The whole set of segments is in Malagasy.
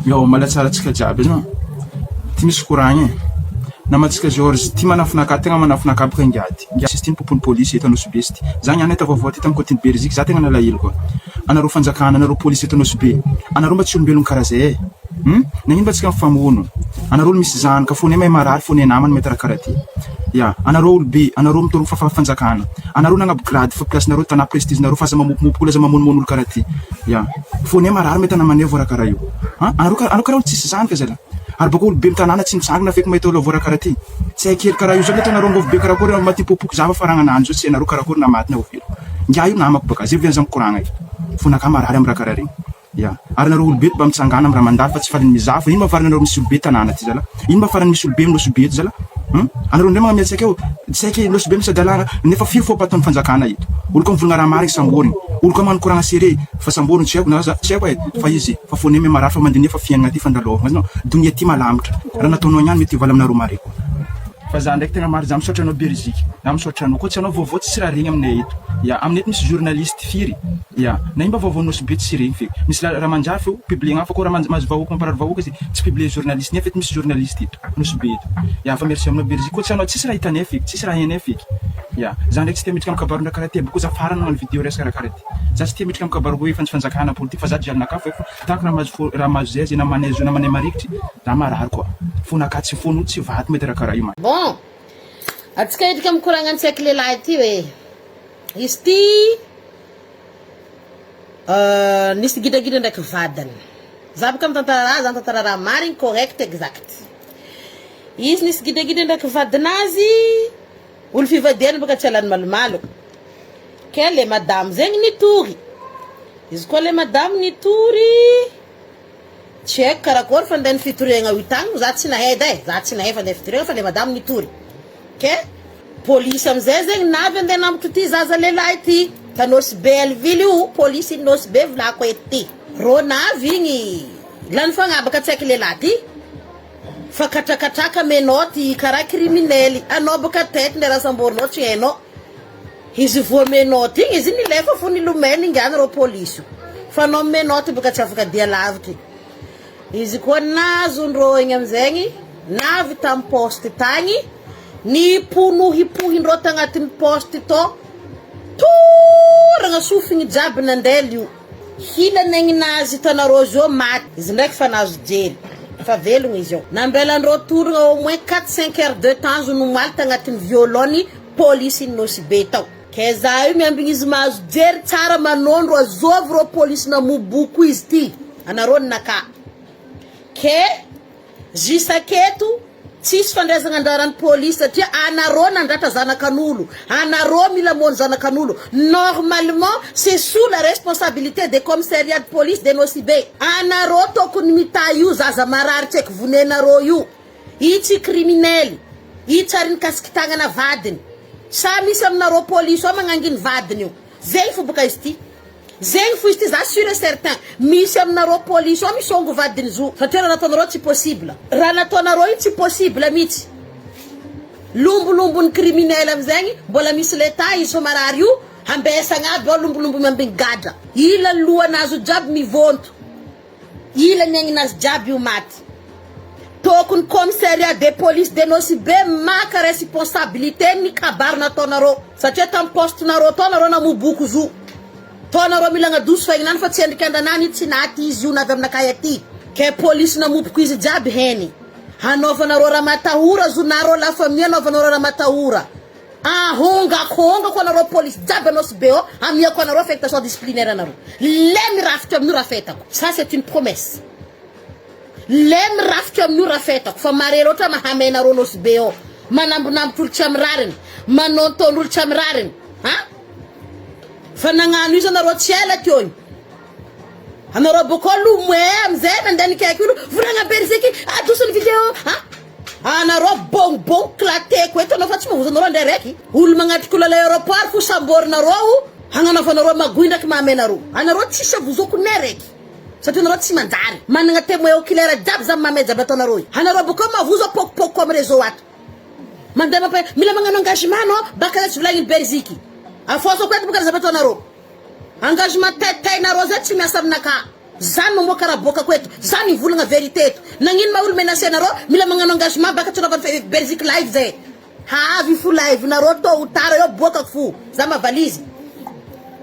Yo, malatsara antsika jiaby izy no. Ty misy koragna e. Namantsika Georges ty manafina ka tegna manafina ka boka ingahy ty. Ingahy ty nipopony polisy eto Anosibe izy ty. Za niany nahita vaovao ty tamy côté Beriziky za tegna nalahelo koa. Anareo fanjakana, anareo polisy eto Anosibe, anareo mba tsy olombelogno karaha zay e. Hum? Nagnino mba tsika mifamono? Anareo olo misy zanaka, fone mahay marary, fone namany mahita raha karaha ty. Ya, anareo olo be, anareo mitoro fa fanjakana. Anareo nagnabo grade fa place nareo tanà prestige nareo fa aza mamopomopoko olo aza mamonomono olo karaha ty. Ya. Fone marary mahita namanay voa raha karaha io. Ha? Anareo karaha anareo karaha olo tsisy zanaka zalahy. Ary bôka olo be mitanàna tsy mitsangana feky mahita olo voa raha karaha ty. Tsy hay kely karaha io zao nataonareo angôvo be karakory maty mipopoko za fa faragnana andro zao tsy hainareo karakory na maty na ho velona. Ingahy io namako bôka zay viany za mikoragna io. Fonakahy marary am raha karaha regny. Ya. Ary nareo olobe eto mba mitsangàna am raha mandalo fa tsy faly ny mizaha fa ino ma farany nareo misy olobe tanàna ty zala? Ino ma farany misy olobe am nosy be eto zala? Hum? Anareo ndray magnamia tsy haiko eo, tsy haiko e, nosy be misy adalàna, nefa firy fomba ataon'ny fanjakana eto? Olo koa mivolagna raha marigny samborigny, olo koa magnano koragna serré fa samborigny tsy haiko na za tsy haiko e, fa izy fa fone me marary fa mandiniha fa fiaignana ty fandalôvagna azonao, donia ty malamitra, raha nataonao niany mety hivaly aminareo mare koa. Fa za ndraiky tegna mary za misaotra anao Beriziky, za misaotra anao, koa tsy anao vaovao tsisy raha regny aminay eto, ya aminay eto misy journaliste firy? Ya, na ino mba vaovao Nosy Be tsy regny feky. Misy raha manjary feo publier fa koa raha mahazo vahoaka mamparary vahoaka izy tsy publier journaliste nefa eto misy journaliste eto Nosy Be eto. Ya fa merci aminao Beriziky koa tsy anao tsisy raha hitanay feky, tsisy raha hainay feky. Ya, za ndraiky tsy tia miditra am kabaro ndra karaha ty aby koa za farany magnano video resaka raha karaha ty. Za tsy tia miditra am kabaro hoe fanjakana politique fa za jialinakahy fa efa hitako raha mahazo raha mahazo zay zay namanay zo namanay marikitry za marary koa. Fonakahy tsy fon'olo tsy vato mety raha karaha io. Bon, atsika hiditra mikoragna antsaiky lehilahy ty hoe. Izy ty nisy gidragidra ndraiky vadiny. Za boka mitantara raha, za mitantara raha marigny, correct, exact. Izy nisy gidragidra ndraiky vadinazy, olo fivadiany boka tsy alany malomalo. Ke le madamo zegny nitory. Izy koa le madamo nitory, tsy haiko karakôry fandehan'ny fitoriagna io tagny, za tsy nahay edy e, za tsy nahay fandeha fitoriagna fa le madamo nitory. Ke Polisy amizay zegny navy andeha hanambotry ty zaza lehilahy ty ta Nosy Be Hellville io polisy iny Nosy Be volako eto ty rô navy igny lany fagnabaka tsy haiky lehilahy ty fa katrakatraka menotte karaha criminel anao boka tête ndray raha samborinao tsy hainao izy voa menotte igny izy nilefa fo nilomay ningany rô polisy io fa anao menotte boka tsy afaka dia lavitry Izy koa nazondrô igny amizegny navy tam poste tagny niponohipohindrô tagnatin'ny poste tô toragna sofigny jiaby nandeha lio hila negninazy hitanarô zio maty izy ndraiky fa nahazo jery fa velogno izy io nambelandrô toragna au moins quatre cinq heures de temps zo nomaly tagnatin'ny violon-ny polisy Nosy Be tao. Kay za io miambigny izy mahazo jery tsara manondro azovy reo polisy namoboko izy ty anareo ny naka ke jusaketo tsisy fandraisagna andraran'ny polisy satria anareo nandratra zanakan'olo anareo mila mono zanakan'olo normalement c'est sous la responsabilité des commissariat de police de Nosy Be anareo tokony mitahy io zaza marary tsy aiky vonenareo io I tsy criminel, i tsy ary nikasiky tagnana vadiny. Sa misy aminareo police ao magnangy ny vadiny io. Zegny fo boka izy ty. Zegny fo izy ty za sur et certain. Misy aminareo police ao misongo vadiny zo. Satria raha nataonareo tsy possible. Raha nataonareo io tsy possible mitsy. Lombolombon'ny criminel amizegny mbola misy l'etat izy fa marary io ambesagna aby ao lombolombo miambigny gadra. Ila lohanazy io jiaby mivonto. Ila ny aigninazy jiaby io maty. Tokony commissariat de police de Nosy Be maka responsabilité ny kabary nataonareo satria tam poste nareo tao nareo namoboko zo. Tao nareo mila agnadoso faigninany fa tsy endrika andranany tsy naty izy io navy aminakay aty. Ke police namoboko izy jiaby heny. Hanaovanareo ramatahora zo nareo la famille anaovanareo ramatahora. Ahongakongako anareo police jiaby anao sy BO amiako anareo affectation disciplinaire anareo le mirafitra amin'io rafetako ça c'est une promesse le mirafitra amin'io rafetako fa mare loatra mahamenareo anao sy BO manambonambotry olo tsy amin'ny rariny manaontaona olo tsy amin'ny rariny ha fa nagnano izy anareo tsy ela teo igny anareo boko lomoe amizay mandeha nikaiky olo volagna beriziky adosony video ha Anareo bonbon klateko eto anao fa tsy mahozo anareo ndray raiky. Olo magnatrika olo à l'aéroport fo samborinareo hagnanaovanareo magoy ndraiky mahamenareo. Anareo tsisy avozoko nay raiky. Satria anareo tsy manjary. Managna témoin oculaire jiaby za mahamay jiaby ataonareo io. Anareo bokeo mavozo apokopokoko am réseau ato. Mandeha mampa mila magnano engagement anao baka za tsy volagniny Beriziky. Afôsako eto boka zavatra ataonareo. Engagement taitainareo zay tsy miasa aminakahy. Za no mamoaka raha aboakako eto. Za mivolagna vérité eto. Nagnino ma olo menacer nareo mila magnano engagement baka tsy anaovan'ny Belgique live zay. Haavy fo live nareo tôt ou tard eo boakako fo. Za mavalizy.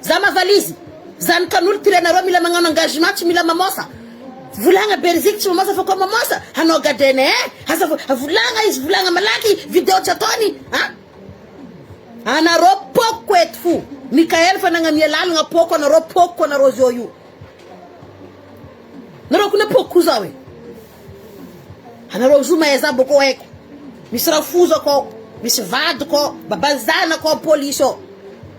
Za mavalizy. Zanakan'olo tirenareo mila magnano engagement tsy mila mamosa. Volagna Beriziky tsy mamosa fa koa mamosa hanao gadraina eh. Aza volagna izy volagna malaky video tsy ataony ah. Anareo pokoko eto fo. Mickaël fa nagnamia lalagna poko anareo pokoko anareo zao io. Nareo kona pokoko zao e. Anareo zo mahay za boko haiko. Misy rafozako ao, misy vadiko ao, baba zanako ao, polisy ao.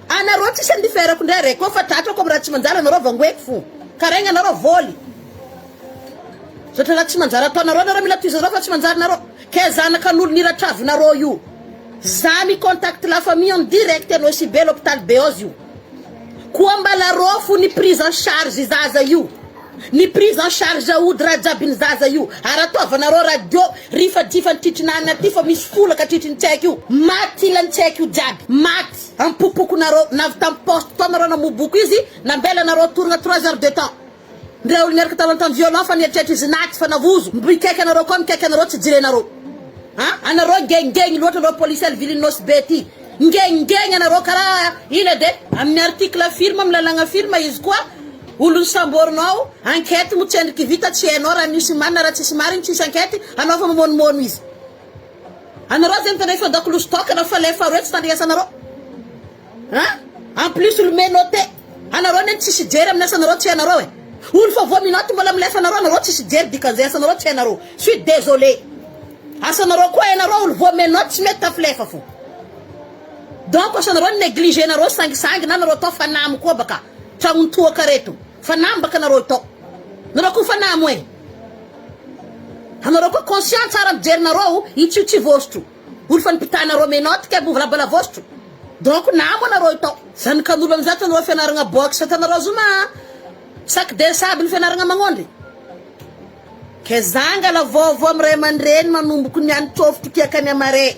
Anareo tsisy andiferako ndray reko fa tratrako am raha tsy manjary anareo vangoeko fo. Karaigna anareo voly. Zatra raha tsy manjary ataonareo anareo mila tohizanareo fa tsy manjary nareo. Ke zanakan'olo niratravinareo io. Za mi contact la famille en direct Nosy Be l'hôpital Beozy io. Koa mbala rôfo ny prise en charge zaza io. Ny prise en charge aody raha jiaby ny zaza io. Ary ataovanareo radio rifadrifany tritrinanina aty fa misy folaka tritry ny tsaiky io. Maty ilany tsaiky io jiaby. Maty. Ampopokonareo. Navy tam poste tao nareo namoboko izy, nambelanareo torogna trois heures de temps. Ndre olo niaraka taminy tam violon fa nieritreritra izy naty fa navozo. Mikaiky anareo koa mikaiky anareo tsy jirenareo. A anareo ngengeny loatra anareo police el vilin nosy be ty. Ngengeny anareo karaha ino edy e. Amin'ny article firy ma amin'ny lalagna firy ma izy koa olo nisamborinao enquête mo tsendriky vita tsy hainao raha misy marina raha tsisy marigny tsisy enquête anao fa mamonomono izy. Anareo zegny tena efa dakolosy tokana fa le faharoe tsy tandrignasanareo. Hein? En plus olo menotte. Anareo anie tsisy jery amin'ny asanareo tsy hainareo e. Olo fa voa minotte mbola milefa anareo anareo tsisy jery dikan'izay asanareo tsy hainareo. Suis désolé. Asanareo koa hainareo olo voa menotte tsy mety tafilefa fo. Donc asanareo négligé nareo sangisangy na nareo tao fanamo koa baka. Tragnontoaka reto. Fanamo baka nareo tao. Nareo koa fanamo e. Anareo koa conscient tsara mijery nareo itsio tsy vositro. Olo fa nipitanareo menotte kay mbola mbola vositro. Donc namo anareo tao. Zanakan'olo amizay tanareo fianaragna boxe tanareo zoma sac de sable fianaragna magnondry. Ke zangala vaovao am ray aman-dreny manomboko niany tsofotro kiakany amare.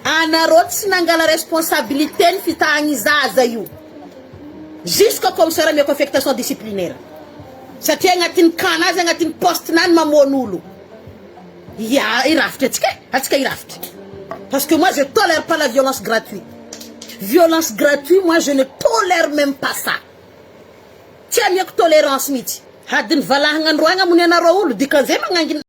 Anareo tsy nangala responsabilité ny fitahagny zaza io. Jusqu'à commissaire ameko affectation disciplinaire. Satria agnatin'ny camp nazy agnatin'ny poste nany mamono olo. Ya hirafitra atsika e, atsika hirafitra. Parce que moi je tolère pas la violence gratuite. Violence gratuite moi je ne tolère même pas ça. Tsy amiako tolérance mihitsy. Hadin'ny valahagna androagny hamono anareo olo dikan'izay magnangy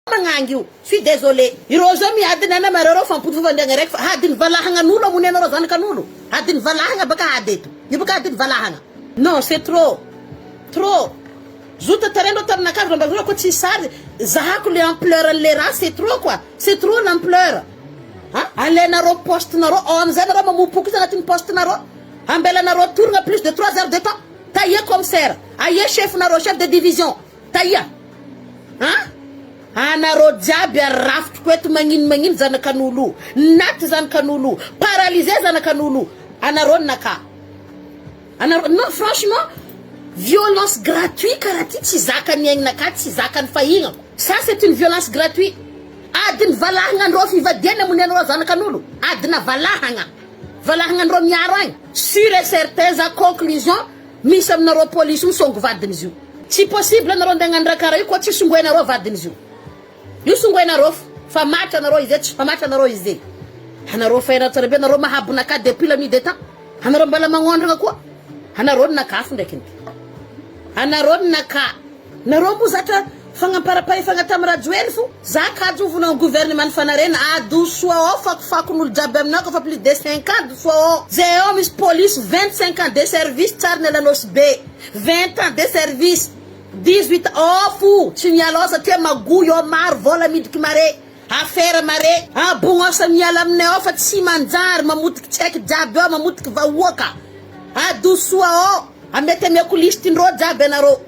magnangy io. Suis désolé. Ireo zao miady ny anareo reo fampody fifandriagna raiky fa hadin'ny valahagnan'olo hamono anareo zanakan'olo. Hadin'ny valahagna baka ady eto. Io baka hadin'ny valahagna. Non c'est trop. Trop. Zo tantarainao taminakahy raha mba koa tsy sary zahako le ampleur anle raha c'est trop quoi c'est trop l'ampleur a alainareo poste nareo ao amizay nareo mamopoka izy agnatin'ny poste nareo ambelanareo torogna plus de 3 heures de temps taia commissaire aia chef nareo chef de division taia a anareo jiaby arafitriko eto magnino magnino zanakan'olo naty zanakan'olo paralysé zanakan'olo anareo naka Anareo non franchement violence gratuit karaha ty tsy zakan'ny aignanakahy tsy zakan'ny fahignako ça c'est une violence gratuit adiny valahagna andreo fivadiana amonianareo zanakan'olo adina valahagna valahagna andreo miaro agny sur et certain za conclusion misy aminareo polisy io misongo vadin'izy io tsy possible anareo andeha hagnano raha karaha io koa tsy songoinareo vadin'izy io Io songoinareo fa matra anareo izy e tsy fa matra anareo izy e anareo faina tsara be anareo mahabo naka depuis la nuit des temps anareo mbala magnondragna koa anareo ny nakafo ndraiky ny anareo ny naka nareo moa zatra fagnamparampahefagna tamy rajoely fo za kajo vona gouvernement fanarena adosoa ao fakofakon'olo jiaby aminao ka fa plus de 5 ans adosoa ao zay ao misy police 25 ans de service tsary ny alanosy be 20 ans de service 18 off tsy miala ao satria magoy ao maro vola midriky mare affaire mare abognosa miala aminay ao fa tsy manjary mamotiky tsaiky jiaby ao mamotiky vahoaka adosoa ao amety amiako liste ndreo jiaby anareo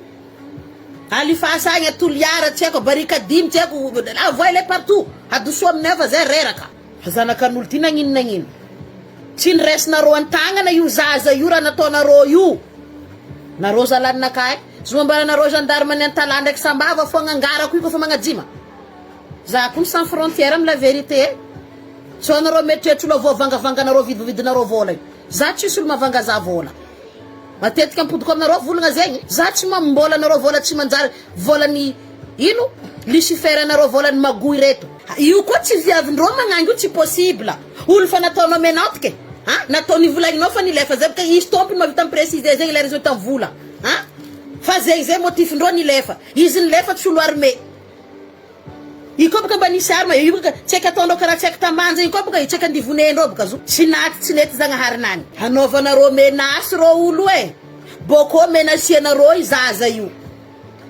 alifasa agny atoliara tsy haiko barikadimy tsy haiko avoay le partout adosoa aminay ao fa zay reraka Zanakan'olo ty nagnino nagnino. Tsy niraisinareo an-tagnana io zaza io raha nataonareo io. Nareo zalahy nakahy. Zo ambaranareo gendarme ny Antalaha ndraiky Sambava fogna angarako io kofa magnajima. Za koa sans frontière am la vérité e. Sao anareo mieritreritra olo voavangavanganareo vidividinareo vola io. Za tsisy olo mavanga za vola. Matetika ampodiko aminareo volagna zegny. Za tsy mamim-bola anareo vola tsy manjary volany ino lucifer anareo volany magoy reto. Io koa tsy viavindreo magnangy io tsy possible. Olo fa nataonao menantike a natao nivolagninao fa nilefa zay boka izy tompony mavita mi preciser zegny lera izy mahita vola a fa zegny zay motif ndreo nilefa izy nilefa tsy olo armé. Io koa boka mba nisy arme io boka tsy haiko ataonao karaha tsy haiko tamanja io koa boka io tsy haiko andivonendreo boka zo tsy naty tsy nety zagnahary nany hanaovanareo menace reo olo e bôkô menasianareo i zaza io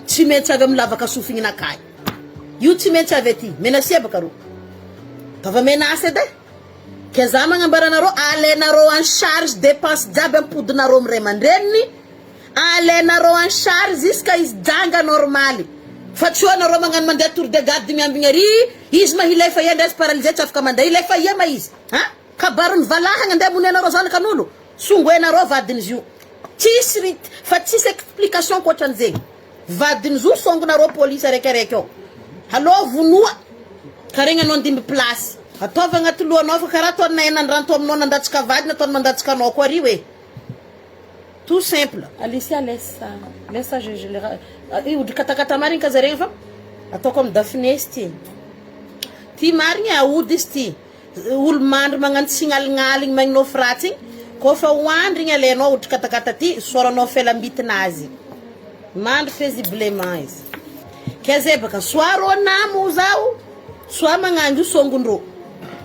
tsy maintsy avy amin'ny lavaka sofigninakahy io tsy maintsy avy aty menacia boka reo ataova menace edy e ke za magnambara anareo alainareo en charge dépense jiaby ampodinareo amin'ny ray aman-dreniny Alainareo en charge izy ka izy janga normaly fa tsy hoe nareo magnano mandeha tour de garde miambigna ary izy ma hilefa ia ndray izy paralysé tsy afaka mandeha hilefa ia ma izy ha kabarin'ny valahagna ndeha hamonoanareo zanakan'olo songoenareo vadin'izy io tsisy ry fa tsisy explication ankoatran'izegny vadin'izy io songonareo police araiky araiky ao allo vonoa ka regny anao andimby place ataovy agnaty lohanao fa karaha ataony nahay nandranto aminao nandatsaka vadiny ataony mandatsaka anao koa ary hoe Tout simple. Alicia laisse ça laisse ça je je le io odry katakata marigny ka zaregny fa ataoko amy Daphné izy ty ty marigny aody izy ty olo mandry magnano tsignalignaligny magnonofy ratsy igny kôfa hoandry igny alainao odry katakata ty soranao felambitinazy mandry paisiblement izy ke zay baka soit rô namo zaho Soit magnangy io songondrô.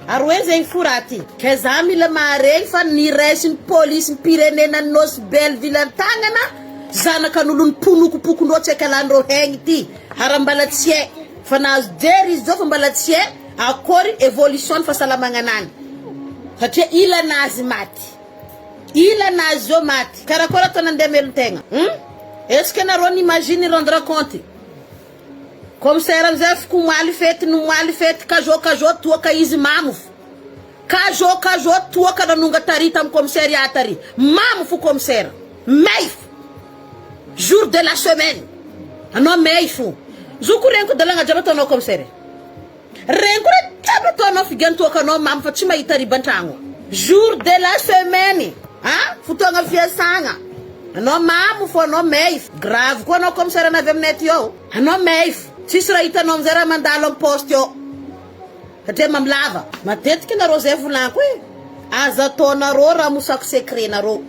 Ary hoe zegny fo raha ty. Kay za mila maharegny fa niraisin'ny polisim-pirenena Nosy Belleville an-tagnana zanakan'olo niponokopokondrô tsy haiko alandrô hegny ty ary mbala tsy hay fa nahazo jery izy zao fa mbala tsy hay akory évolution ny fahasalamagnanany satria ilanazy maty ilanazy zao maty karakôry atao nandeha hamelon-tegna hum est ce que nareo ni-imagine ni-rendre compte Commissaire amizay afiko omaly fety ny omaly fety kazo kazo toaka izy mamo fo kazo kazo toaka nanonga tary tam commissariat tary mamo fo commissaire may fo jour de la semaine anao may fo zoko reniko dalagna jiaby ataonao commissaire Reniko re jiaby ataonao figantoaka anao mamo fa tsy mahita riba antragno. Jour de la semaine a fotoagna fiasagna anao mamo fô anao meif grave koa anao commissaire navy aminay aty ao anao meif tsisy raha hitanao amizay raha mandalo am poste ao satria mamo lava matetiky nareo zay volaniko e aza ataonareo raha mosako secret nareo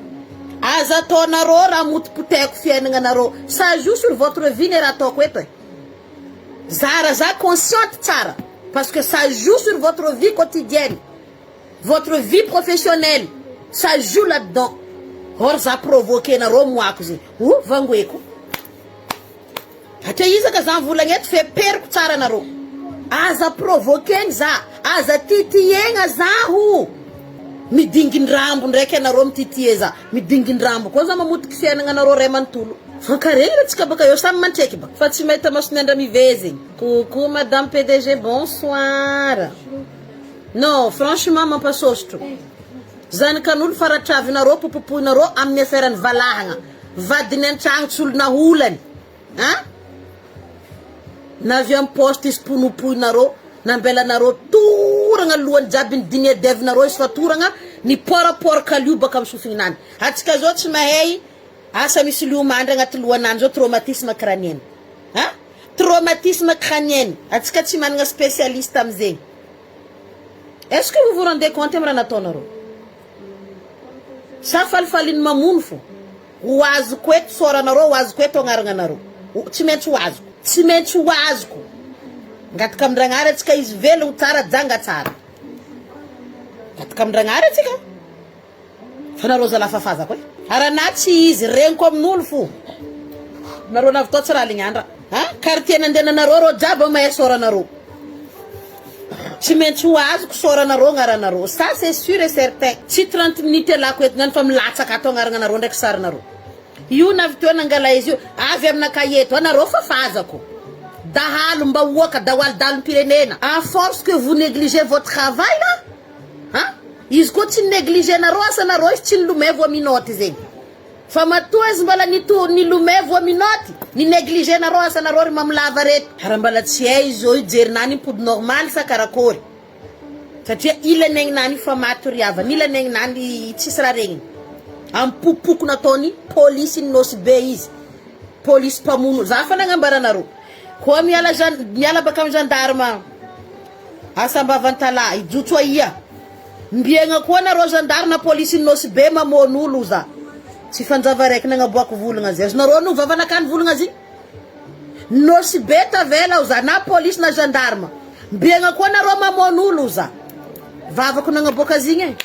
aza ataonareo raha motipoteko fiaignana nareo ça joue sur votre vie ny raha ataoko eto e. Zara za consciente tsara parce que ça joue sur votre vie quotidienne, votre vie professionnelle, ça joue là dedans. Or za provoquer nareo moako zegny, oh vangoeko. Satria iza ka za mivolagna eto feperiko tsara nareo. Aza provoquer-gny za, aza titihegna zaho. Midingin-drambo ndraiky anareo mititihe za, midingin-drambo koa za mamotiky fiaignanareo ray manontolo. Fankaregny re tsika baka eo samy mantreky baka fa tsy mahita mason'andra mivezigny. Coucou madame PDG bonsoir. Non franchement mampasosotro. Zanakan'olo faratravinareo popopoinareo amin'ny affaire ny valahagna. Vadiny antragno tsy olo naholany. Hein? Na avy am poste izy ponopoinareo nambelanareo toragna lohany jiaby ny diniadevinareo izy fa toragna ny port lio baka am sofignany. Atsika zao tsy mahay Asa misy lio mandry agnaty lohanany zao traumatisme crânien a! Traumatisme crânien atsika tsy managna spécialiste amizegny est ce que vous vous rendez compte am raha nataonareo? Sa falifalin'ny mamono fô? Ho azoko eto sôranareo ho azoko eto agnaragnanareo tsy maintsy ho azoko tsy maintsy ho azoko angataka amin-dragnahary atsika izy velogno tsara janga tsara angataka amin-dragnahary atsika. Fa nareo zalahy fafazako e. Ary anah tsy izy regniko amin'olo fo. Nareo navy tao tsy raligny andra. Ha? Quartier nandehananareo reo jiaby mahay sôranareo. Tsy maintsy ho azoko sôranareo agnaranareo. Ça c'est sûr et certain. Tsy 30 minutes ialako eto niany fa milatsaka ato agnaragnanareo ndraiky sarinareo. Io navy teo nangala izy io avy aminakahy eto anareo fafazako. Dahalo mbahoaka dawalidalom-pirenena. À force que vous négligez votre travail là. Ha? Izy koa tsy ni-negliger nareo asa nareo izy tsy nilomay voa minote zegny. Fa matoa izy mbola nito nilomay voa minote, ni-negliger nareo asa nareo ry mamolava reto. Ary mbala tsy hay izy zao io jerinany mipody normal sa karakôry. Satria ilany aigninany io fa maty ry havana, ilany aigninany tsisy raha regniny. Ampopoko nataony polisy ny Nosy Be izy. Polisy mpamono. Za fa nagnambara anareo. Koa miala gen miala baka amy gendarme Asambavantalahy hijotso aia. Mbiegna koa nareo gendarme na polisy ny Nosy Be mamono olo za. Tsy fanjava raiky nagnaboako volagna zay. Azonareo no vavanakany volagna zay. Nosy Be tavela ao za na polisy na gendarme. Mbiegna koa nareo mamono olo za. Vavako nagnaboaka azy igny e.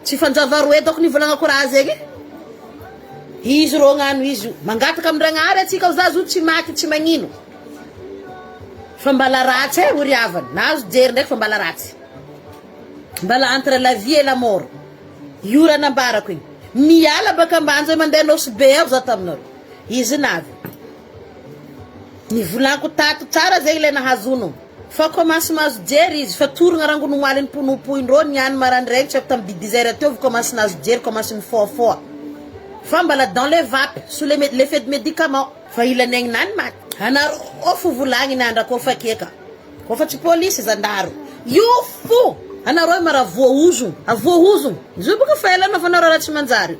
Tsy fanjava roe doko nivolagnako raha zegny e. Izy rô gnano izy io. Mangataka amin-dragnahary atsika ho za zo tsy maty tsy magnino. Fa mbala ratsy e ory havana. Nahazo jery ndraiky fa mbala ratsy. Mbala entre la vie et la mort. Io raha nambarako igny. Miala baka Ambanja mandeha Nosy Be ao za taminareo. Izy navy. Nivolako tato tsara zegny le nahazono. Fa commence mahazo jery izy fa torogna rango nomaly niponopoindreo niany marandraigny tsy haiko tam dix heures teo vao commence nahazo jery commence nifohafoha fa mbala dans le vape sous le l'effet de médicament fa ilany aignany maty anareo fo volagniny andra koa fa keka koa fa tsy polisy zandaro io fo anareo mara voahozogno avoahozogno izy io boka fa ela anaovanareo raha tsy manjary io.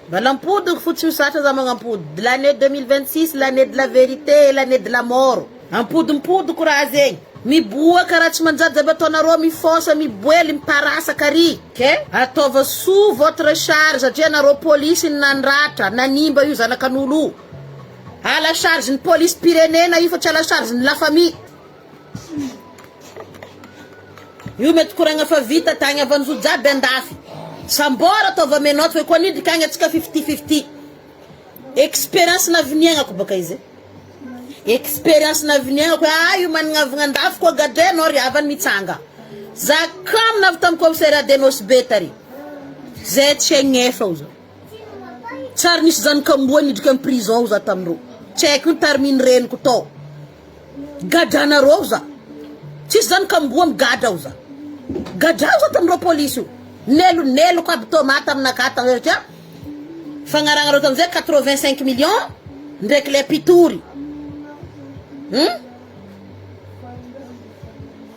Mbala ampodiko fo tsy misatra za magnampody l'année 2026 l'année de la vérité et l'année de la mort ampodimpodiko raha zegny miboaka raha tsy manjary jiaby ataonareo mifonsa miboely miparasaka ary ke ataova sous votre charge satria anareo polisy ny nandratra nanimba io zanakan'olo io à la charge ny police pirenena io fa tsy à la charge ny la famille. Io mety koragna fa vita tagny avanjo jiaby andafy. Sambôra ataova menotte fa koa nidriky agny atsika fifty fifty. Experience naviniagnako baka izy e. Experience naviniagnako hoe ah io managna andafy koa gadrainao ry havany mitsanga. Za kamo navy tamy commissariat de Nosy Be tary. Zay tsy agnefa oza. Tsary nisy zanak'amboa nidriky am prison oza tamindreo. Tsy haiko io tarminy reniko tao. Gadranareo za. Tsisy zany kamboa migadra ao za. Gadrao za tamin'ireo polisy io. Neloneloko aby tomate aminakahy tamin'izay satria fagnaragnareo tamin'izay 85 millions ndraiky le mpitory. Hum?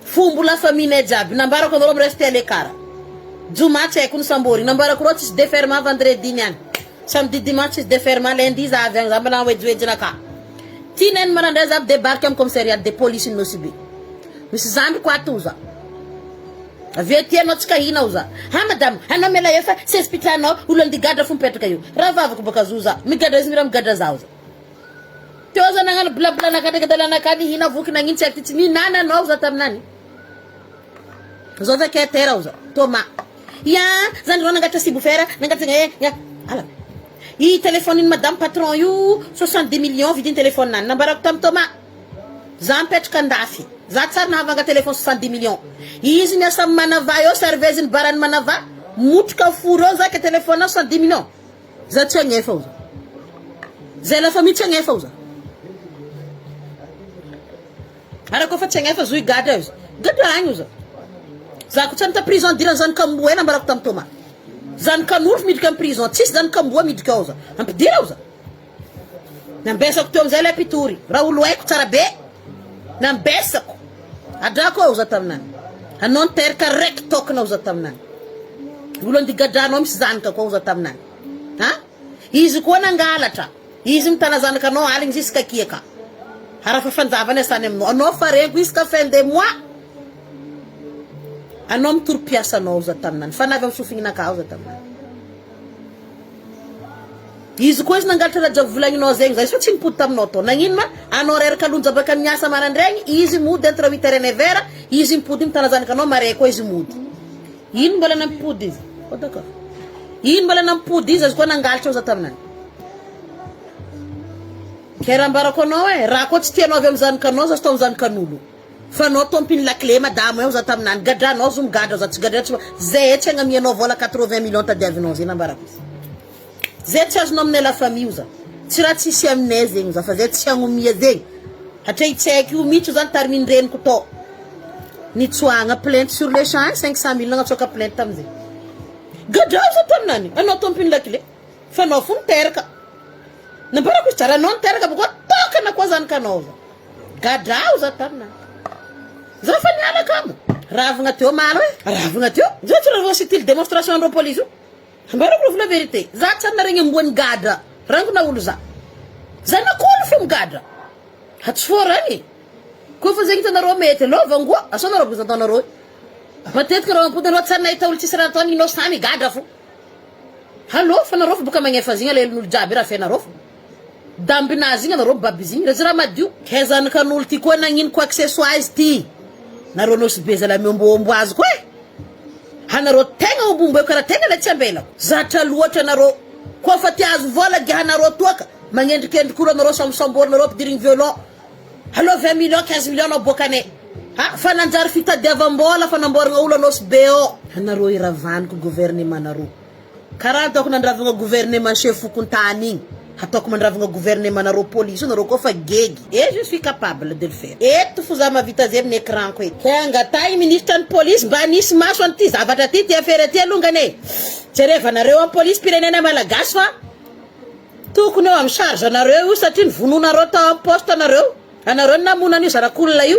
Fombo la famille-nay jiaby. Nambarako anareo mi-rester à l'écart. Joma tsy haiko ny sambory. Nambarako reo tsisy déferment vendredi niany. Samedi dimanche tsisy deferment lundi za avy agny za mbola hoejoejinaka ty neny manandray za midebarque am commissariat de police ny Nosy Be misy zandriko ato oza avy ety anao tsy kahina oza ha madame anao miala eo fa seza pitranao olo andigadra fo mipetraka eo rahavaviko baka zo za migadra izy mira migadra za oza teo za nagnano blabla naka ndraiky adalanaka nihina voky nagnino tsy haiko ty tsy mihinana anao za taminany Zao za kay tera oza. Thomas. Ya, zany reo nangalatra sibofera, nangalatra eh, ya. Ala. I téléphone iny madame patron io 70 millions vidiny téléphone nany. Nambarako tamin'i Thomas. Za mipetraka andafy. Za tsary nahavanga téléphone 70 millions. Izy miasa amin'ny Manava eo, serveuse ny baran'ny Manava. Motroka four eo za ke téléphone 70 millions. Za tsy agnefa oza. Zay la famille tsy agnefa oza. Ary koa fa tsy agnefa zo higadra izy. Gadra agny oza. Za ko tsy anita prison dirany zanakamboa ela ambarako tam Thomas. Zanakanolo miditra am prison tsisy zanakamboa miditra ao za. Ampidira ao za. Nambesako teo amizay le mpitory. Raha olo haiko tsara be. Nambesako. Adrako ao za taminany. Anao niteraka raiky tokana ao za taminany. Olo andigadranao misy zanaka koa ao za taminany. Ha? Izy koa nangalatra. Izy mitana zanaka anao aligny jusqu'à kiaka. Ary fa fanjavany asany aminao. Anao fa rengo isaka fin de mois. Anao mitory mpiasanao za taminany. Fa navy amin'ny sofignanakahy za taminany. Izy koa izy nangalatra raha jiaby volagninao zegny za izy fa tsy nipody taminao tao. Nagnino ma? Anao reraka lonja baka miasa marandraigny, izy mody entre 8 heures et 9 heures, izy mipody mitana zanaka anao maray koa izy mody. Ino mbola nampipody izy? Oh d'accord. Ino mbola nampipody izy azy koa nangalatra za taminany. Ke raha ambarako anao e, raha koa tsy tianao avy amin'ny zanakanao za sy tao amin'ny zanakan'olo. Fa anao tompiny la clé madamo eo za taminany. Gadranao zo migadra za tsy gadra tsy zay tsy agnamianao vola 80 millions tadiavinao zay nambarako izy. Zay tsy azonao aminay la famille za. Tsy raha tsisy aminay zegny za fa zay tsy agnomia zegny. Hatria tsy haiko io mihitsy zany tarminy reniko tao. Nitsoahagna plainte sur le champ 500 mille nagnatsoaka plainte tamizay. Gadrao za taminany. Anao tompiny la clé. Fa anao fo niteraka. Nambarako izy tsara anao niteraka boko tokana koa zanakanao za. Gadrao za taminany. Za fa niala kamo. Ravagna teo malo e. Ravagna teo. Zao tsy ravagna style démonstration andreo police io. Ambarako rô la vérité, za tsy ary naregny amboa nigadra, rangona olo za. Zanak'olo fo migadra. Hatsoforany e. Koa fa zegny hitanareo mety aleo vangoa, asao nareo boza ataonareo. Matetika reo ampody anao tsy ary nahita olo tsisy raha ataony inao samy higadra fo. Allo fa nareo fo boka magnefa azy igny alahelon'olo jiaby raha fenareo fo. Dambinazy igny anareo mibaby izy igny, raha tsy raha madio. Kay zanakan'olo ty koa nagnino quoi que ce soit izy ty. Nareo nosy be zalahy miomboombo azy koa e. Anareo tegna ombomboeko karaha tegna le tsy ambelako. Zatra loatra anareo. Koa fa te azo vola dia anareo toaka. Magnendrikendriky olo anareo sambosamborinareo ampidirigny violon. Aleo 20 millions 15 millions anao aboakanay. Ha fa nanjary fitadiavam-bola fanamboaragna olo anao sy be ao. Anareo iravaniko gouvernement nareo. Karaha ataoko nandravagna gouvernement chef fokontany igny. Ataoko mandravagna gouvernement nareo police io nareo koa fa gegy. Et je suis capable de le faire. Eto fo za mahavita zay amin'ny écran ko eto. Ke angatahy ministre ny police mba hanisy maso an'ity zavatra ty, ty affaire ty alongany e. Jerevanareo amin'ny police pirenena malagasy fa tokony eo amin'ny charge anareo io satria nivonoanareo tao amin'ny poste nareo. Anareo no namono an'io zanak'olona io.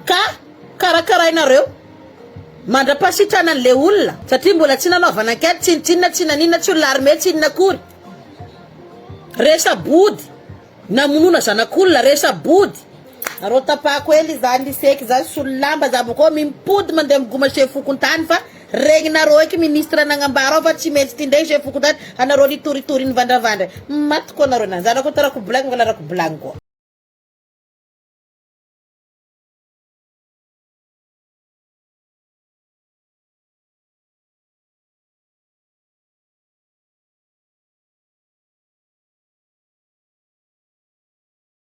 Ka karakarainareo mandra-pahasitranan'le olona satria mbola tsy nanaovana enquête tsinontsinona tsy naninona tsy olona armé tsy inona akory. Resa-body namonoana zanak'olona resa-body. Arô tapako hely zany liseky zany solo lamba za bôkô mimpody mandeha migoma chef fokontany fa regninareo eky ministre nagnambara ao fa tsy maintsy ty ndray chef fokontany anareo nitoritory nivandravandra maty koa nareo nanjary ako tarako blague mangalarako blague koa.